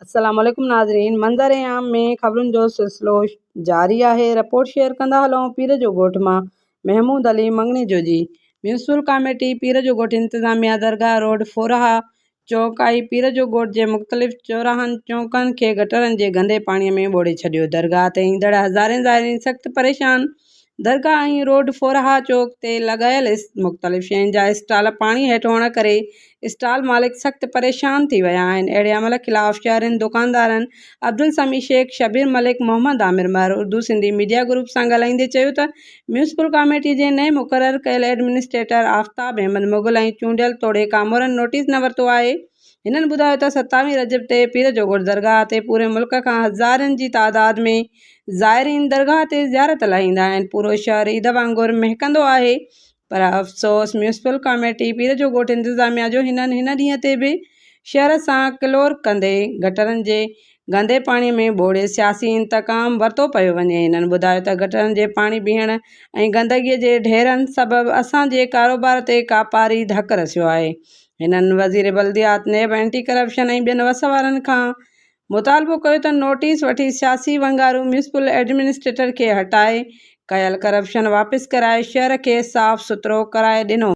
السلام عليڪم ناظرين منظر عام ۾ خبرن جو سلسلو جاري آهي رپورٽ شيئر ڪندا هلون پير جو ڳوٺ مان محمود علي مڱڻيجو جي ميونسپل ڪاميٽي پير جو ڳوٺ انتظاميا درگاهه روڊ ڦورها چوڪ آئي پير جو ڳوٺ جي مختلف چوراهن چونڪن کي گٽرن جي گندي پاڻي ۾ ٻوڙي ڇڏيو درگاهه تي ايندڙ هزارين زائرين سخت پريشان درگاهه ۽ روڊ ڦورها چوڪ تي لڳايل مختلف شين جا اسٽال پاڻي هيٺ هئڻ ڪري اسٽال مالڪ سخت پريشان ٿي ويا آهن. اهڙي عمل خلاف شهرين دوڪاندارن عبدالسميع شيخ، شبير ملڪ، محمد عامر مهر اردو سنڌي ميڊيا گروپ سان ڳالهائيندي چيو ته ميونسپل ڪاميٽي جي نئين مقرر ڪيل ايڊمنسٽريٽر آفتاب احمد مغل ۽ چونڊيل توڙي ڪامورن نوٽيس نه ورتو آهي. هنن ٻڌايو ته ستاويهين رجب تي پير جو ڳوٺ درگاهه تي پوري ملڪ کان هزارين جي تعداد ۾ زائرين درگاهه تي زيارت لاء ايندا آهن پورو شهر عيد وانگر مهڪندو آهي پر افسوس ميونسپل ڪاميٽي پير جو ڳوٺ انتظاميا جو هنن هن ڏينهن تي به شهر سان ڪلور ڪندي گٽرن جي گندي پاڻي ۾ ٻوڙي سياسي انتقام ورتو پيو وڃي. هنن ٻڌايو ته گٽرن جي پاڻي بيهڻ ۽ گندگي جي ڍيرن سبب اسان جي ڪاروبار تي ڪاپاري ڌڪ رسيو آهي. هنن وزير بلديات، نيب، اينٽي ڪرپشن ۽ ٻين وس وارن کان مطالبو ڪيو ته نوٽيس وٺي سياسي ونگارو ميونسپل ايڊمنسٽريٽر کي هٽائي ڪيل ڪرپشن واپس ڪرائي شهر کي صاف سٿرو ڪرائي ڏنو.